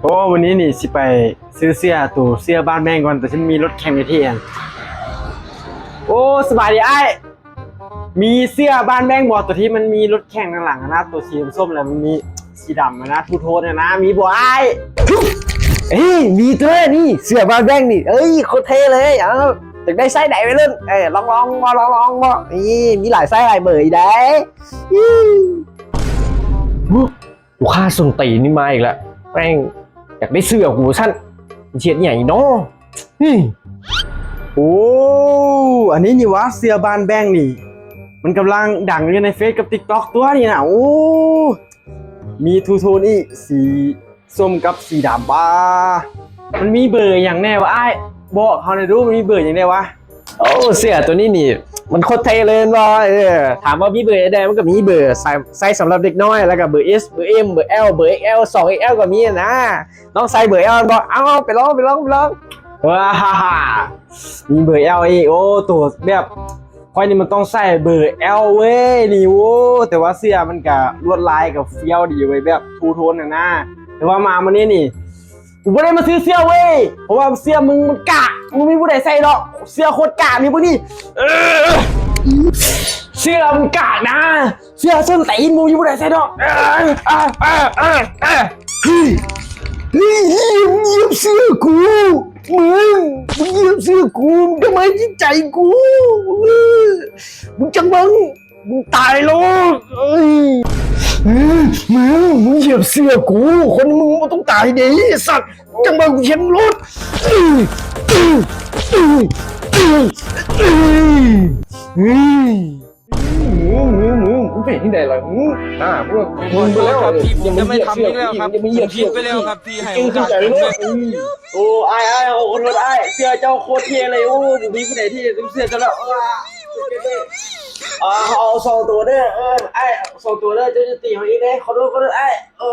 ໂອ້ ມື້ນີ້ນີ້ຊິໄປຊື້ເສື້ອໂຕເສື້ອບ້ານແບງກ່ອນ ໂຕທີ່ມັນມີລົດແຂ່ງຢູ່ທີ່ຫັ້ນ. ໂອ້ ສະບາຍດີອ້າຍ. ມີເສື້ອບ້ານແບງບໍ່ ໂຕທີ່ມັນມີລົດແຂ່ງທາງຫຼັງຫັ້ນນະ ໂຕສີສົ້ມໆ ແລ້ວມັນມີສີດຳຫັ້ນນະ ທູໂທນຫັ້ນນະ ມີບໍ່ອ້າຍ? ເອີຍ ມີຕົວະນີ້ ເສື້ອບ້ານແບງນີ້ ເອີຍ ໂຄດເທ່ເລີຍ. ເອົາ ຢາກໄດ້ໄຊໃດໄວລຸ້ນ? ເອີຍ ລອງໆ ບໍ່ ລອງໆ ບໍ່? ນີ້ ມີຫຼາຍໄຊຫຼາຍເບີອີກເດ້. ລູກຄ້າສົ້ນຕີນນີ້ມາອີກແລ້ວ ແມ່ງຢາກໄດ້ເສື້ອກູຊັ້ນ ເຮັດຫຍັງເນາະ? ໂອ້ ອັນນີ້ນີ້ຫວາ ເສື້ອບ້ານແບງນີ້ ມັນກຳລັງດັງຢູ່ໃນເຟສກັບຕິກຕັອກຕົວະນີ້ນະ. ໂອ້ ມີທູໂທນອີກ ສີສົ້ມກັບສີດຳ. ຫວາ ມັນມີເບີຫຍັງແດ່ຫວາອ້າຍ? ບອກເຮົາແດ່ດູ ມັນມີເບີຫຍັງແດ່ຫວາ? ໂອ້ ເສື້ອໂຕນີ້ນີ້ ມັນໂຄດເທ່ເລີຍແມ່ນບໍ່? ເອີ ຖາມວ່າມີເບີໃດ ມັນກໍມີເບີໃສ່ ໃສ່ສຳລັບເດັກນ້ອຍ ແລ້ວກໍເບີ S ເບີ M ເບີ L ເບີ XL ສອງ XL ກໍມີນະ. ນ້ອງໃສ່ເບີ L ແມ່ນບໍ່? ເອົາ ໄປລອງ ໄປລອງ ໄປລອງ. ວ້າ ມີເບີ L ອີກ. ໂອ້ ໂຕແບບຂ້ອຍນີ້ມັນຕ້ອງໃສ່ເບີ L ເວີຍນີ້. ໂອ້ ແຕ່ວ່າເສື້ອມັນກະລວດລາຍກະຟຽວດີເວີຍ ແບບທູໂທນຫັ້ນນະ. ແຕ່ວ່າມາມື້ນີ້ນີ້ ກູບໍ່ໄດ້ມາຊື້ເສື້ອເວີຍ ເພາະວ່າເສື້ອມຶງມັນກາກ ບໍ່ມີຜູ້ໃດໃສ່ດອກ. ເສື້ອໂຄດກາກນີ້ ເບິ່ງນີ້ ເອີ ເສື້ອມັນກາກນະ ເສື້ອສົ້ນຕີນ ບໍ່ມີຜູ້ໃດໃສ່ດອກ. ເອີ ເອີ ເອີ ເອີ ເຮີ້ຍ ເຮີ້ຍ ມຶງຢຽບເສື້ອກູ ມຶງ ມຶງຢຽບເສື້ອກູ ມຶງທຳຮ້າຍຈິດໃຈກູ ເອີ ມຶງຈັ່ງເບິ່ງ ມຶງຕາຍໂລດ. ເອີຍ ເອີຍ ມຶງ ມຶງຢຽບເສື້ອກູ ຄົນມຶງບໍ່ຕ້ອງຕາຍເດ້ ໄອ້ສັດ. ຈັ່ງວ່າກູເຫັນໂລດ. ເອີຍ ເອີຍ ມຶງ ມຶງ ມຶງ ມຶງເປັນຈັ່ງໃດລະ? ຫື ໜ້າ ມຶງ ມຶງໄປແລ້ວ ຢ່າມາຢຽບເສື້ອກູອີກ ຢ່າມາຢຽບເສື້ອກູອີກ. ໂອ້ ອ້າຍ ອ້າຍ ຂໍໂທດອ້າຍ ເສື້ອເຈົ້າໂຄດເທ່ເລີຍ. ໂອ້ ບໍ່ມີຜູ້ໃດເທ່ເທົ່າເສື້ອເຈົ້າແລ້ວ. ອ່າ ເອົາສອງໂຕເດີ. ເອີ ອ້າຍ ສອງໂຕເດີ ເຈົ້າຢ່າຕີເຮົາອີກເດ້. ຂໍໂທດ ຂໍໂທດອ້າຍ. ເອີ